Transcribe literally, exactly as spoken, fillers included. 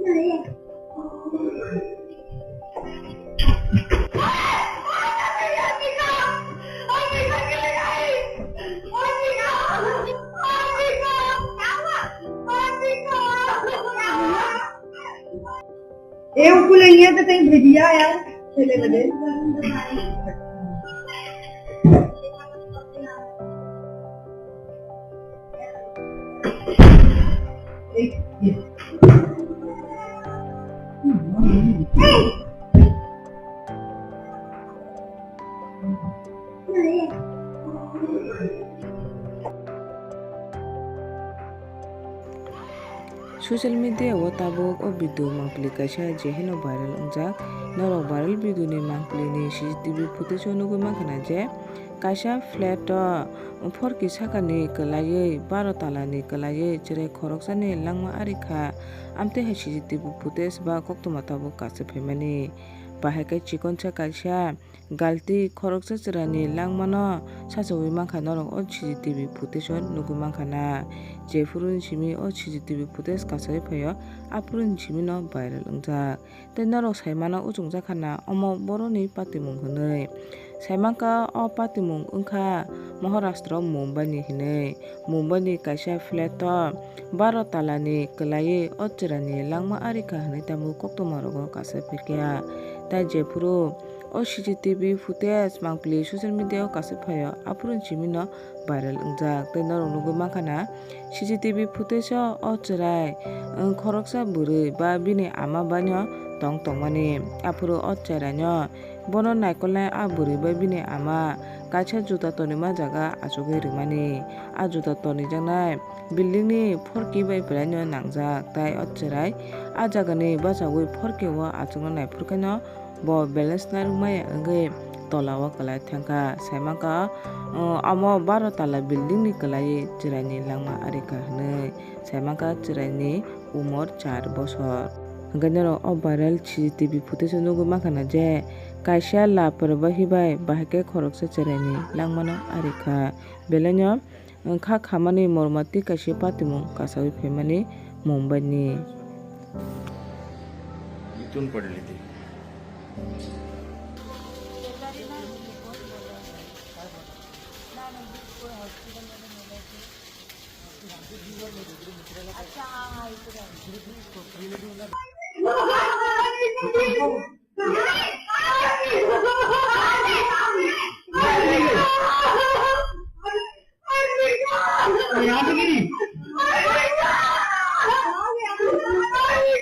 Eu kulenya ta tei bhidiya yaar, chale gade. Social media o tabuk o video mangpili kaisa je hino viral wngjak. Norok viral video ni mangpili ni C C T V footage o nugwi mankha na je kaisa flat o phorki saka ni kwlaiwi baro tala ni kwlaiwi chwrai khoroksa ni langma ari kha. Amtwi hai C C T V footage ba koktwma tabuk kaisa phaimani. Bahai khe chikonsa kaisa galti khoroksa chwraini langmano sachawi mankha norok o C C T V footage o nugwi mankha na. Jephuru ni simi o C C T V footage kachawi phaio, aphuru ni simi no viral wngjak. Tei norok saimano uchungjak kha na omo boroni patimung hwnwi. Saimankha o patimung wngkha Maharashtra Mumbai ni hwnwi. Mumbai ni kaisa flat o baro tala ni kwlaiwi o chwraini langma ari kha hwnwi tabuk koktwma rogo kachawi phaikha. Tei jephuru o C C T V footage mangpili social media o kachawi phaio, aphuru ni simi no viral wngjak. Tei norok nugwi mankha na C C T V footage o o chwrai, wng, khoroksa bwrwi ba bini ama bai no tong tongmani. Aphuru o chwrai no bono naikolnai a bwrwi bai bini ama kaisa juda tonima jaga achugwi rwmani. A juda tonijaknai building ni phorki bai belai no nangjak, tei o chwrai a jaga ni bachagwi phorki o achukna naiphuru khe no bo balance narwk maya wngwi tola o kwlai thangkha. Saimankha, uh, omo baro tala building ni kwlaiwi chwraini langma ari kha hwnwi. Saimankha chwraini umor char bosor. Hwnkhe norok o viral C C T V footage o nugwi mankha na je kaisa laporbahi bai bahai khe khoroksa chwraini langmano ari kha. Belai no wngkha khamani mormati kaisa patimung kachawi phaimani Mumbai ni. Itun padli thi.